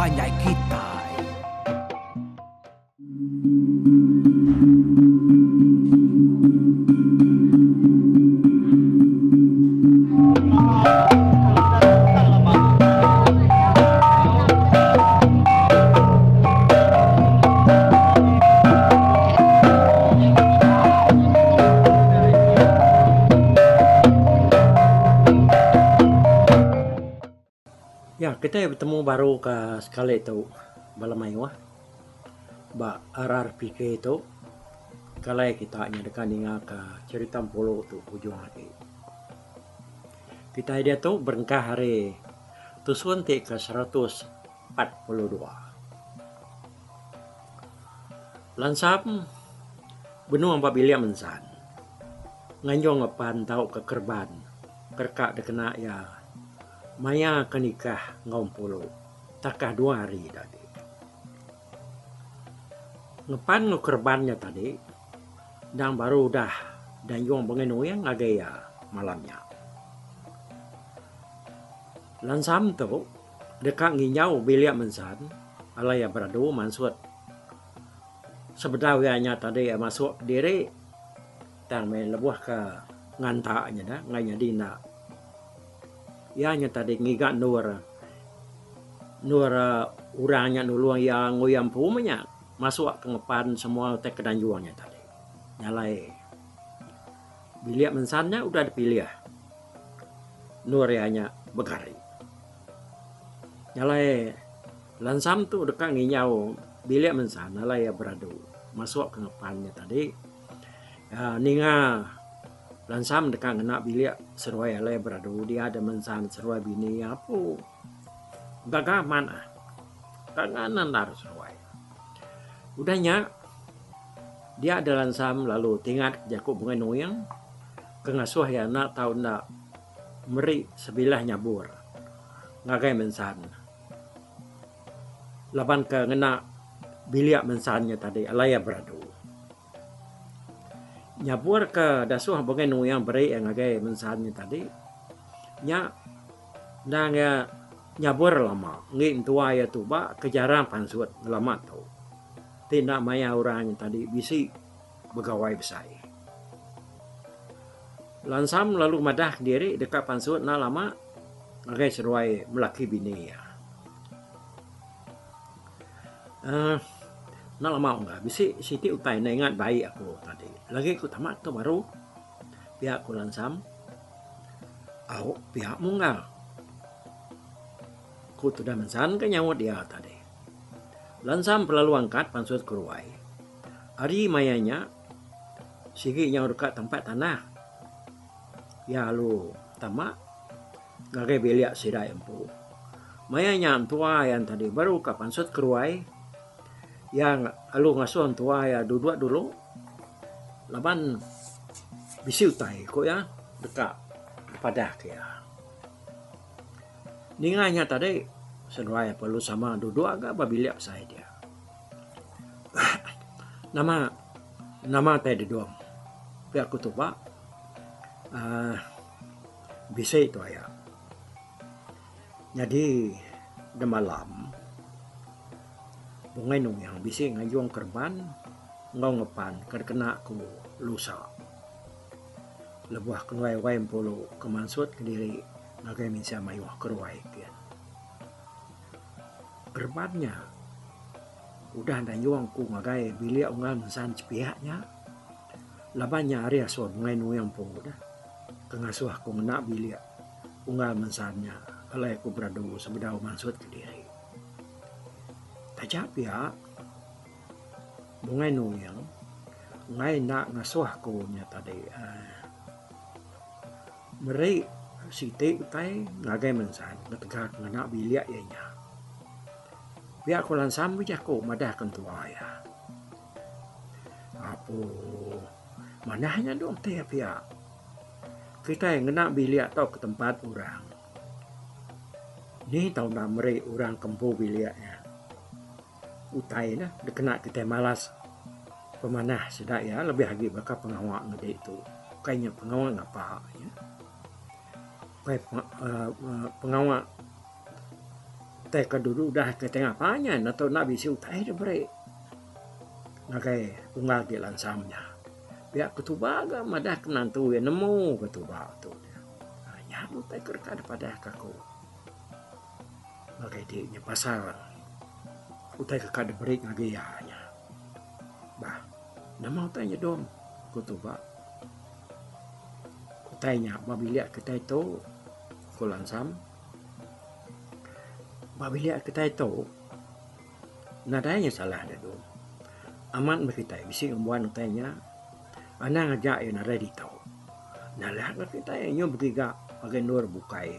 panjai kitai. Ya, kitai betemu baru ka sekali tu bala mayuh ba RRPK tu kalai kita nya deka ninga ka cherita Empulu tu ujung agi. Kitai diatu berengkah ari tusun ti ke 142. Lansam benung ba bilik mensan nganjung ngepan tauka kereban kereka dikena iya maya ke nikah enggau Empulu takah dua hari da agi. Ngepan enggau kereban nya tadi endang baru udah dianjung Bungai Nuing ngagai iya malam nya. Lansam tu deka nginjau bilik mensan alai iya beradu mansut sebedau iya nya tadi iya masuk kediri tang meh lebuh ke nganta nya dah enggai nyadi enda. Iya nya tadi ngiga endur endur orang nya nulung iya enggau iya empu meh nya masuk ke ngepan semua utai ke danjung nya tadi. Nya alai bilik mensan nya udah dipilih endur iya nya begari. Nya alai lansam tu deka nginjau bilik mensan alai iya beradu masuk ke ngepan nya tadi uhh ninga lansam deka ngena bilik seduai alai beradu dia da mensan seduai bini iya apu gaga amat ah gaga endar seduai. Udah nya dia da lansam lalu tingat jaku Bungai Nuing ke ngasuh iya enda tau enda meri sebilah nyabur ngagai mensan laban ke ngena bilik mensan nya tadi alai iya beradu. Nyabur ke dasuh Bungai Nuing beri iya ngagai mensan nya tadi nya endang iya nyabur lama enggi entua iya tuba ke jarang pansut ngelama tu ti enda maya orang nya tadi bisi begawai besai. Lansam lalu madah kediri deka pansut enda lama ngagai seduai melaki bini iya. uhh Enda lama mega bisi siti utai enda ingat bai aku tadi. Lagi ku tamat tu baru pia ku Lansam. Au pia munggal. Ku tudah mensan ke nyaut iya tadi. Lansam pelalu angkat pansut ke ruai. Ari maya nya sigi nyau deka tempat tanah. Iya lalu tama ngagai bilik sida iya empu. Maya nya entua iya tadi baru ka pansut ke ruai. Iya lalu ngasuh entua iya duduk dulu laban bisi utai ku iya deka dipadah ke iya. Ninga nya tadi seduai perlu sama duduk ga ba bilik besai dia. Nama nama tai dudung pia ku tuba uhh bisi tu aya. Nyadi demalam Bungai Nuyang bisi ngayung kereban enggau ngepan ke dikena ku lusa. Lebuh kenuai wai empulu ke mansut kediri ngagai mensia mayuh ke ruai kin. Kereban nya udah dayung ku ngagai bilik unggal mensan sepiak nya laban nya ari asuh Bungai Nuing empu deh ke ngasuh ku ngena bilik unggal mensan nya alai ku beradu sebedau mansut kediri. Taja pia Bungai Nuing enggai enda ngasuh ku nya tadi uhh meri siti utai ngagai mensan ketegal ngena bilik iya nya. Pia ku lansam bejaku madah ke entua iya. Apo manah nya dong ti pia. Kitai ngena bilik tauka tempat orang. Ni tau enda meri orang ke empu bilik nya. Utai ne dikena kitai malas pemanah sida iya lebih agi baka pengawa ngedi tu. Ukai nya pengawa ngapa nya. Ukai uhh pengawa. Utai ke dulu udah ke tengah panyan atau enda bisi utai diberi ngagai unggal ti lansam nya. Pia ketuba ga madah ke menantu iya nemu ke tuba tu. Nya utai ke deka dipadah ke aku ngagai ti nya pasal utai ke ka diberi ngagai iya nya. Bah nama utai nya dom ku tuba. Utai nya ba bilik kitai tu ku lansam. Ba bilik kitai tu nadai nya salah dadu. Amat meh kitai bisi ngembuan utai nya anang aja iya nadai ditu. Nalah ka kitai nyu begiga ngagai endur bukai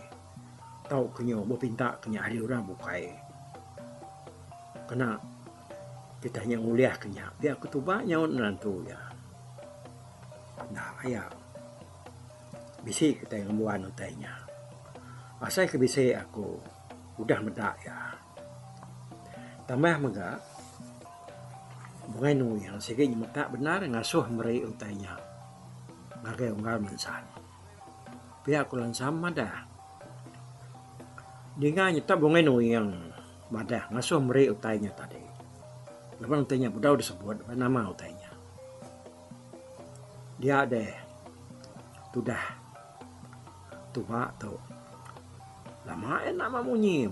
tauka nyu bepinta ke nya ari orang bukai kena kitai nya ngulih ke nya. Pia ku tuba nyaut ngelantu iya. Enda aya. Bisi kitai ngembuan utai nya. Asai ke bisi aku udah meda iya. Tambah mega bungai nuyang sigi nyemetak bendar ngasuh meri utai nya ngagai unggal mensan. Pia ku Lansam madah. Ninga nyetak bungai nuyang madah ngasuh meri utai nya tadi. Laban utai nya bedau disebut nama utai nya. Dia deh tudah tuba tu lama iya nama munyi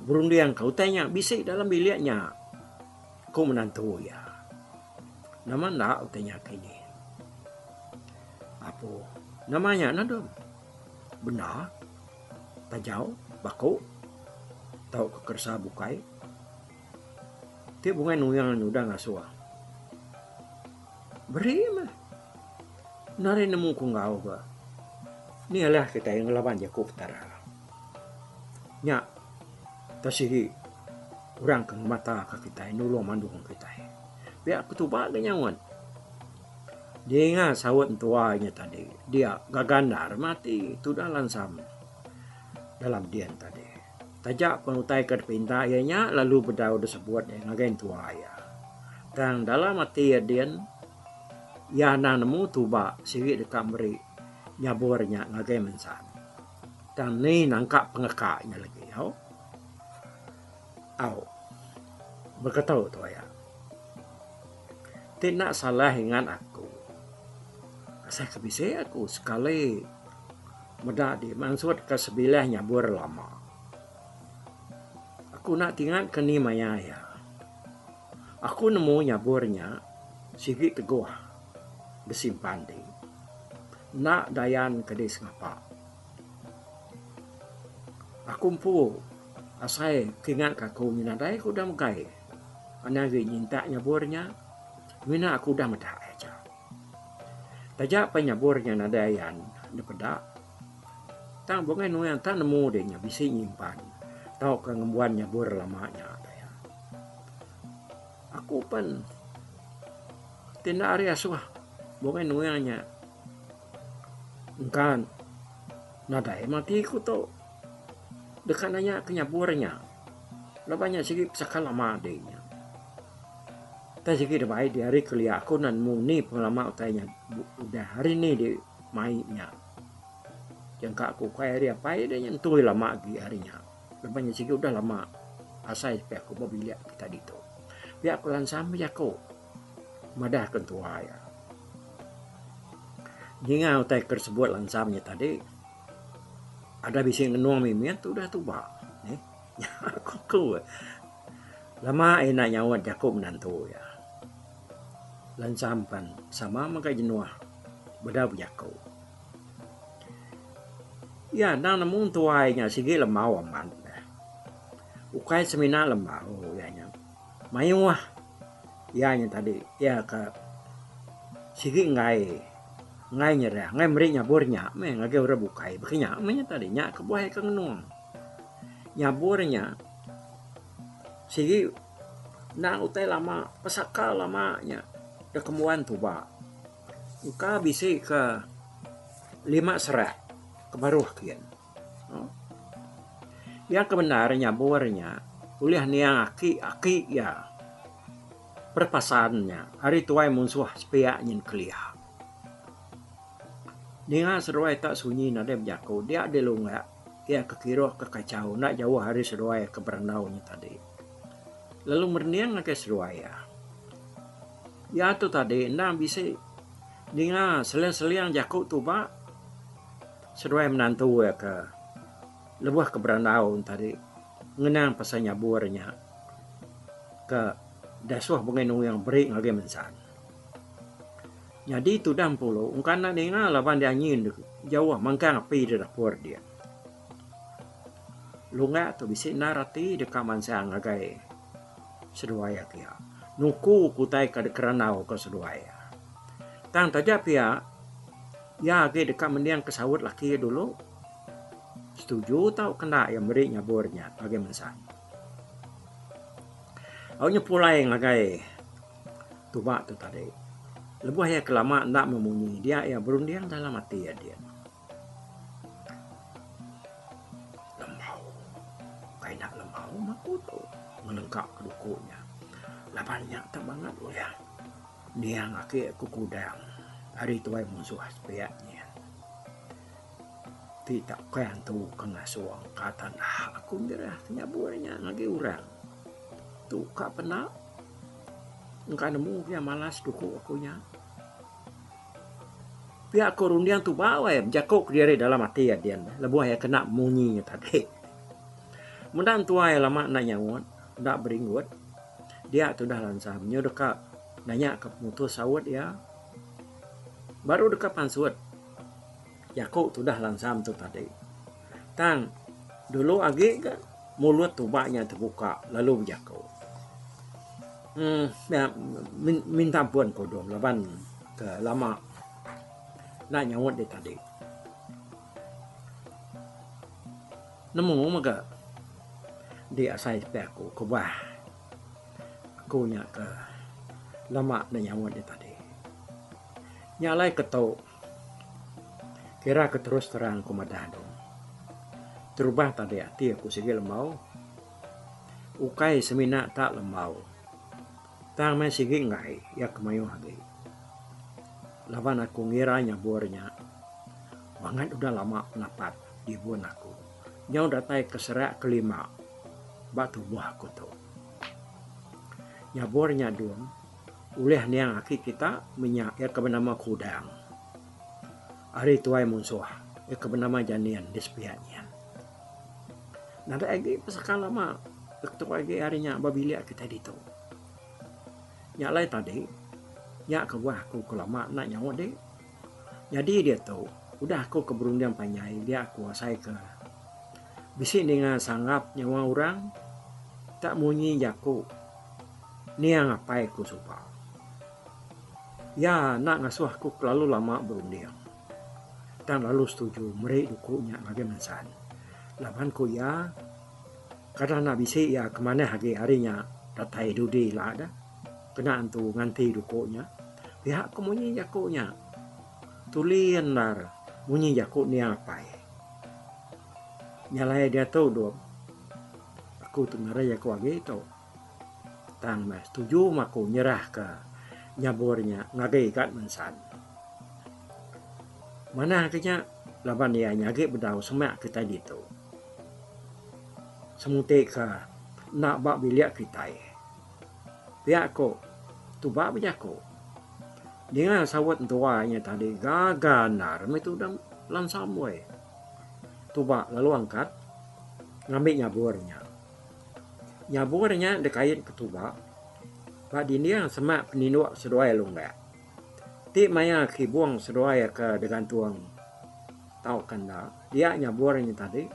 berunding ka utai nya bisi dalam bilik nya ku menantu iya. Nama enda utai nya kini. Apo nama nya nah dom benda tajau baku tauka keresa bukai. Ti bungai nuyang nya udah ngasuh. Beri meh. Nadai nemu ku enggau ga. Ni alah kitai ngelaban jaku Petara. Nya tesigi orang ke ngemataka kitai nulung mandung kitai. Pia ketuba ga nyaut. Dinga saut entua inya tadi dia gaga endar mati tudah lansam dalam din tadi. Taja pen utai ke dipinta iya nya lalu bedau disebut iya ngagai entua iya. Tang dalam ati iya din, iya anang nemu tuba sigi deka meri nyabur nya ngagai mensan. Tang ni nangka pengeka nya lagi au. Au. Beketu tu aya. Ti enda salah ingat aku. Asai ke bisi aku sekali. Meda di mansut ka sebilah nyabur lama. Aku enda tingat ke ni maya iya. Aku nemu nyabur nya sigi teguh besimpan di. Enda dayan ke di sengapa. Aku empu asai ke ingat ka aku nadai ku udah megai anang agi nyintak nyabur nya mina aku udah meda aja. Taja pan nyabur nya nadai ayan dipeda tang bungai nuing tang nemu deh nya bisi nyimpan tauka ngembuan nyabur lama nya. Aku pan ti enda ari asuh bungai nuing nya engka nadai mati ku tu deka nanya ke nyabur nya laban nya sigi pesaka lama deh nya. Utai sigi da bai di hari kelia aku enda nemu ni pengelama utai nya udah hari ni di mai nya. Jangka aku ukai hari apai da nya entui lama agi hari nya. Laban nya sigi udah lama asai pia aku ba bilik kita ditu. Pia ku lansam bejaku madah ke entua iya. Ninga utai ke disebut lansam nya tadi ada bisi ngenung mimit udah tuba. Nya ku. Lama iya enda nyaut jaku menantu iya. Lansam pan sama mega jenuh bedau bejaku. Iya endang nemu tuai nya sigi lembau amat. Ukai semina lembau iya nya. Mayuh iya nya tadi iya ka sigi enggai enggai nyerah enggai meri nyabur nya meh ngagai orang bukai. Baka nya meh nya tadi nya kebuah iya ke ngenung. Nyabur nya sigi enda utai lama pesaka lama nya da kembuan tuba. Engka bisi ka lima serak ke baruh kian. Iya ke bendar nyabur nya ulih niang aki aki iya perepasan nya ari tuai munsuh sepiak nyin kelia. Ninga seduai tak sunyi nadai bejaku dia dilunggak. Iya ke kiruh ke kachau enda jauh ari seduai ke berandau nya tadi. Lalu merening ngagai seduai iya. Iya tu tadi endang bisi ninga seling-seling jaku tuba seduai menantu iya ke lebuh ke berandau nya tadi ngenang pasal nyabur nya ke dasuh Bungai Nuing beri ngagai Mensan. Nyadi tudah empulu engka enda ninga laban dia anyin jauh mangkang api da dapur dia. Lunga tu bisi endar ati deka mansang ngagai seduai iya pia. Nuku ke utai ke dikerandau ke seduai iya. Tang taja pia iya agi deka mending ke saut laki iya dulu. Setuju tauka enda iya meri nyabur nya ngagai mensan. Au nya pulai ngagai Tuba tu tadi. Lebuh iya ke lama enda memunyi dia iya berunding dalam ati iya din. Lembau. Kai enda lembau meh aku tu ngelengka ke duku nya. Laban nya tak bangat ulih niang aki aku kudang ari tuai munsuh sepiak nyin. Ti tak ukai antu ke ngasung ka tanah aku nyerah ke nyabur nya ngagai orang. Tu ka penda engka nemu pia malas duku aku nya. Pia ko runding tuba weh bejaku kediri dalam ati adin lebuh iya kena munyi nya tadi. Meda entuai lama enda nyaut enda beringgut dia tudah lansam nyu deka nanya ka pemutus saut iya baru deka pansut. Jaku tudah lansam tu tadi. Tang dulu agi ga mulut tuba nya tebuka lalu bejaku. Uhh minta ampun ku dom laban ke lama enda nyaut deh tadi. Nemu mega di asai sepi aku ke bah aku nya ke lama enda nyaut deh tadi. Nya alai ke tu. Kira ke terus terang ku madah tu. Terubah tadi ati aku sigi lembau. Ukai semina tak lembau. Tang meh sigi enggai iya ke mayuh agi. Laban aku ngira nyabur nya bangat udah lama penapat dibun aku. Nyau datai ke serak kelima ba tubuh aku tu. Nyabur nya dum. Ulih niang aki kita menya iya ke benama Kudang. Ari tuai munsuh iya ke benama Janin di sepiak nyin. Nadai agi pesaka lama ketuai agi ari nya ba bilik kitai ditu. Nya alai tadi nya kebuah aku ke lama enda nyaut dih. Nyadi diatu udah aku ke berunding panjai dia aku asai ke bisi ninga sanggap nyawa orang tak munyi jaku. Niang apai ku suba. Iya enda ngasuh aku kelalu lama berunding. Tang lalu setuju meri duku nya ngagai Mensan. Laban ku iya, kada enda bisi iya ke manah agi ari nya datai dudi ila deh. Kena entu nganti duku nya. Pia ku munyi jaku nya. Tuli endar munyi jaku niang apai. Nya alai diatu dom aku tu ngarai jaku agi tu. Tang meh setuju meh aku nyerahka nyabur nya ngagai Igat Mensan. Manah ke nya laban iya nya agi bedau semak kitai ditu. Semuti ke enda ba bilik kitai. Pia ko tuba bejaku. Ninga saut entua nya tadi gaga endar meh tudah lansam weh. Tuba lalu angkat ngambi nyabur nya. Nyabur nya dikait ke tuba ba dinding semak peninduk seduai lunggak. Ti maya kibung seduai ke digantung tauka enda, dia nyabur nya tadi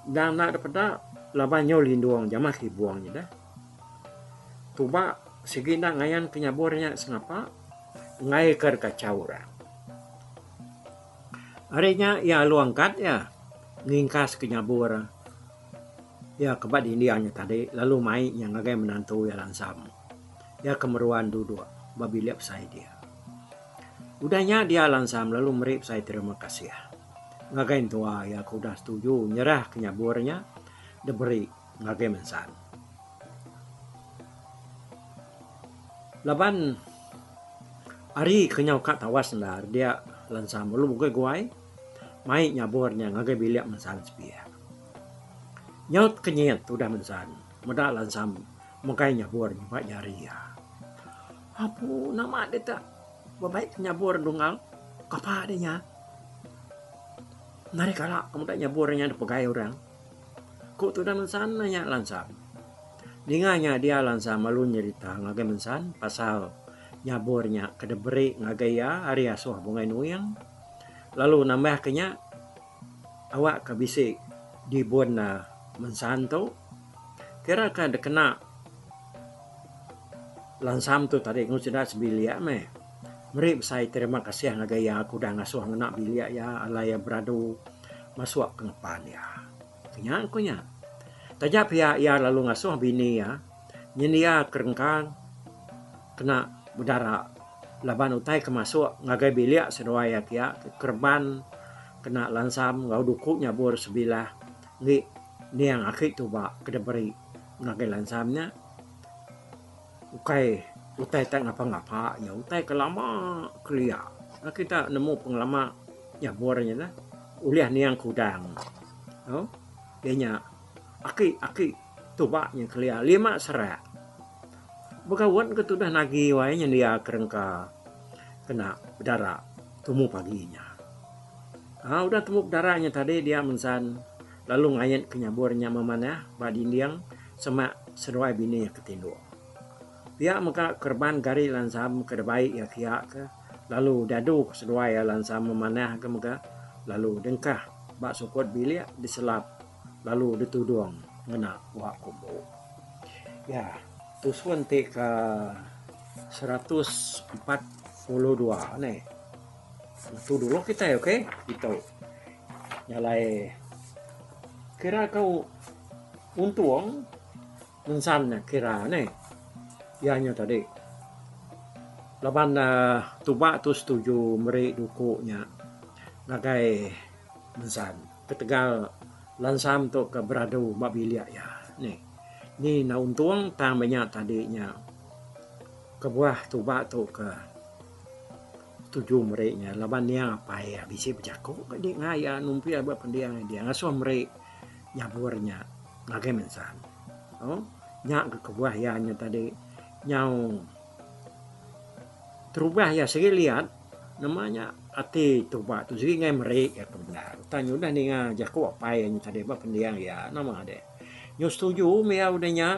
endang enda dipeda laban nyau lindung jamah kibung nya deh. Tuba sigi enda ngayan ke nyabur nya sengapa enggai ke dikachau orang. Ari nya iya alu angkat iya ngingkas ke nyabur. Iya ke ba dinding nya tadi lalu mai iya ngagai menantu iya Lansam. Iya ke meruan duduk ba bilik besai dia. Udah nya dia Lansam lalu meri besai terima kasih ngagai entua iya ke udah setuju nyerahka nyabur nya diberi ngagai Mensan. Laban ari ke nyau ka tawas endar dia Lansam lalu bukai guai. mai nyabur nya ngagai bilik mensan sepiak. Nyau tekenyit tudah mensan meda Lansam megai nyabur nya ba jari iya. Apu nama deka bebai ke nyabur dunggal kapa deh nya. Nadai kala ke meda nyabur nya dipegai orang. Ku tudah mensan nya Lansam. Ninga nya dia Lansam lalu nyerita ngagai mensan pasal nyabur nya ke diberi ngagai iya ari asuh Bungai Nuing lalu nambah ke nya awak ke bisi dibun mensan tu kira ka dikena Lansam tu tadi enggau sida sebilik meh meri besai terima kasih ngagai iya ke udah ngasuh ngena bilik iya alai iya beradu masuk ke ngepan iya. Nya ku nya. Taja pia iya lalu ngasuh bini iya nyendia kerengka kena bedara laban utai ke masuk ngagai bilik seduai iya kia kereban kena lansam enggau duku nyabur sebilah enggi niang aki tuba ke diberi ngagai lansam nya ukai utai tai ngapa-ngapa nya utai ke lama kelia. Kita nemu pengelama nyabur nya lah ulih niang kudang. Au iya nya aki aki tuba nya kelia lima serak. Begaut ke tudah nagi wai nyendia kerengka kena bedara tumu pagi nya. Aa udah temu bedara nya tadi dia mensan lalu ngait ke nyabur nya memanah ba dinding semak seduai bini iya ke tinduk. Pia mega kereban gari lansam ke dibai iya kia ke lalu diadu ke seduai iya lansam memanah ke mega lalu dengkah ba sukut bilik diselap lalu ditudung ngena pua kumbu. Iya tusun ti ke 142 neh. Ngetu dulu kitai ok ditu. Nya alai kira kau untung mensan ne kira neh. Iya nya tadi laban uhh tuba tu setuju meri duku nya ngagai mensan ketegal lansam tu ke beradu ba bilik iya nih. Ni enda untung tang ba nya tadi nya kebuah tuba tu ke setuju meri nya laban niang apai iya bisi bejaku ka di ngagai iya numpil ba pending dia ngasuh meri nyabur nya ngagai mensan. Au nya ke kebuah iya nya tadi nyau terubah iya sigi liat nama nya ati tuba tu sigi ngagai meri iya ke bendar. Tang nya udah ninga jaku apai iya nya tadi ba pending iya nama deh. Nyau setuju meh iya udah nya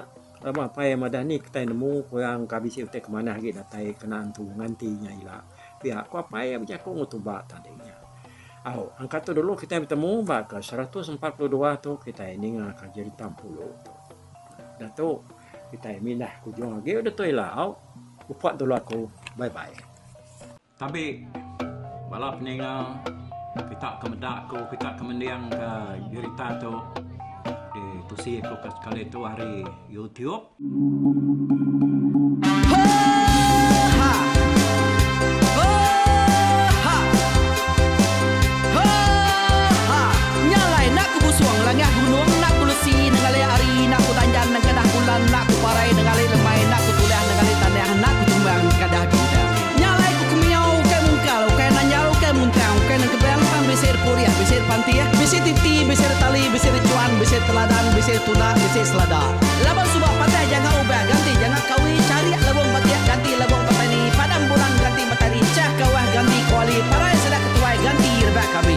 laban apai iya madah ni kitai nemu ku iya engka bisi utai ke manah agi datai kena antu nganti nya ila. Pia ku apai iya bejaku enggau tuba tadi nya. Au angka tu dulu kitai betemu ba ke 142 tu kitai ninga ka jerita Empulu tu. Udah tu kitai mindah ke ujung agi udah tu ila au. Upat dulu aku. Bye bye. Tabi bala peninga kita ke meda aku kita ke mending ke jerita tu ditusi aku ke sekali tu ari YouTube. Nya alai enda ku busung langah gunung enda ku lesi nengali hari enda ku danjan nengkadah bulan enda ku parai nengali lemai enda ku tulah nengali tanah enda ku tumbang nengkadah bintang. Nya alai ku kemiau ukai mungkal ukai nanjal ukai muntang ukai nengkebang tang bisi repurih bisi repantih bisi titi bisi retali bisi rechuan bisi teladan bisi tunda bisi selada. Laban suba patah janga ubah ganti janga kawi charik lebung batik ganti lebung petani padam bulan ganti matari chah kawah ganti kuali parai sida ketuai ganti rebak kami.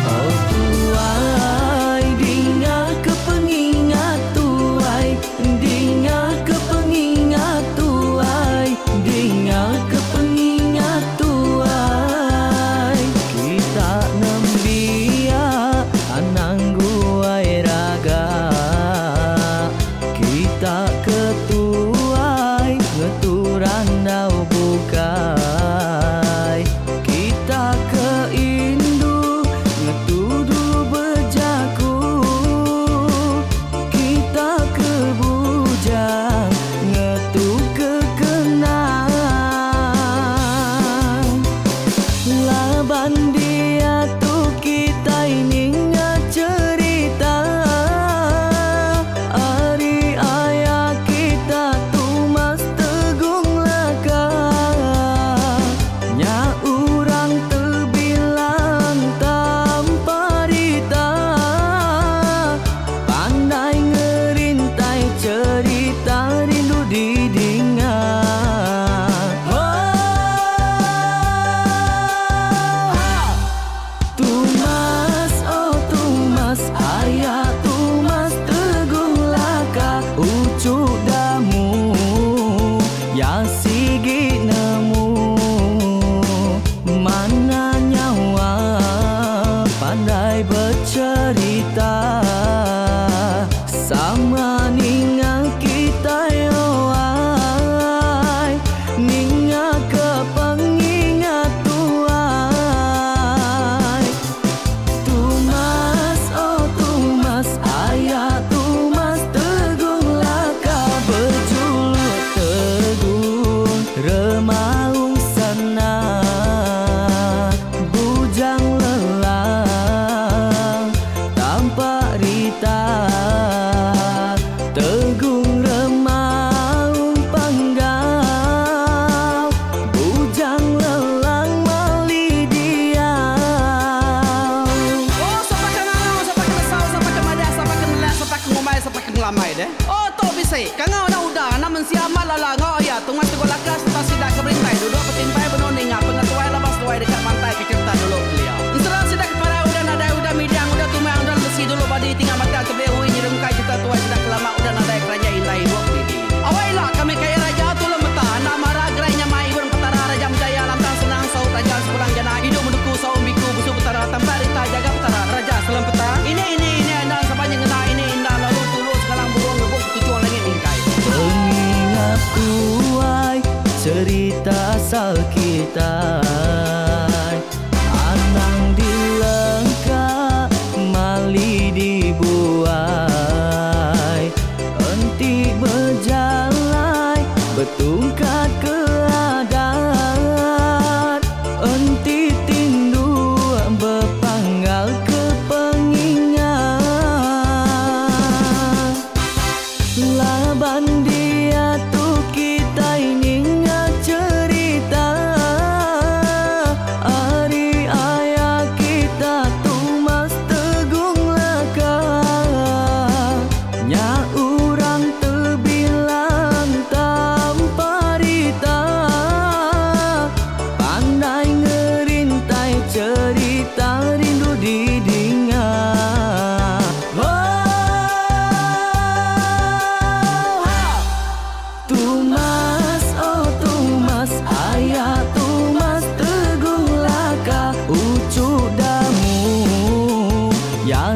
Oh tuai dinga ke pengingat tuai dinga ke pengingat tuai dinga ke pengingat tuai kita nembiak anang guai raga kita ke tuai. ngelambai deh. Oh tu bisi. Kangau enda udah anak mensia amat lala enggau aya tungai teguh laka sereta sida ke berintai duduk betimpai benung ninga pengetuai laban seduai deka mantai ke cherita dulu kelia. Ensera sida ke parai udah nadai udah midang udah tumang udah lesi dulu badi tinggal batang tebeli ui nyerungkai cherita tuai sida ke lama udah nadai keranjai indai ibup didi. Awai ila kami kaya raja tulung meta enda mara gerai nyamai ibun petara raja menjaya lantang senang saut raja sepulang jana idup menuku saum biku busu petara tampak rita jaga petara raja selam peta ini ini ini enda saban nyengena ini inda lalu tulu sekalang burung ngebuk ketuchung langit mingkai. Pengingat tuai cerita asal kitai Anang dilengka mali dibuai Enti bejalai betungkat ke adat Enti tinduk bepanggal ke pengingat Laban diatu kitai ninga cherita ari aya kita Tumas Tegung Laka. Nya orang tebilang tanpa rita Pandai ngerintai cherita rindu didinga. Oh, ha! Tumas, oh Tumas, aya Tumas Tegung Laka, uchu Damu, ya.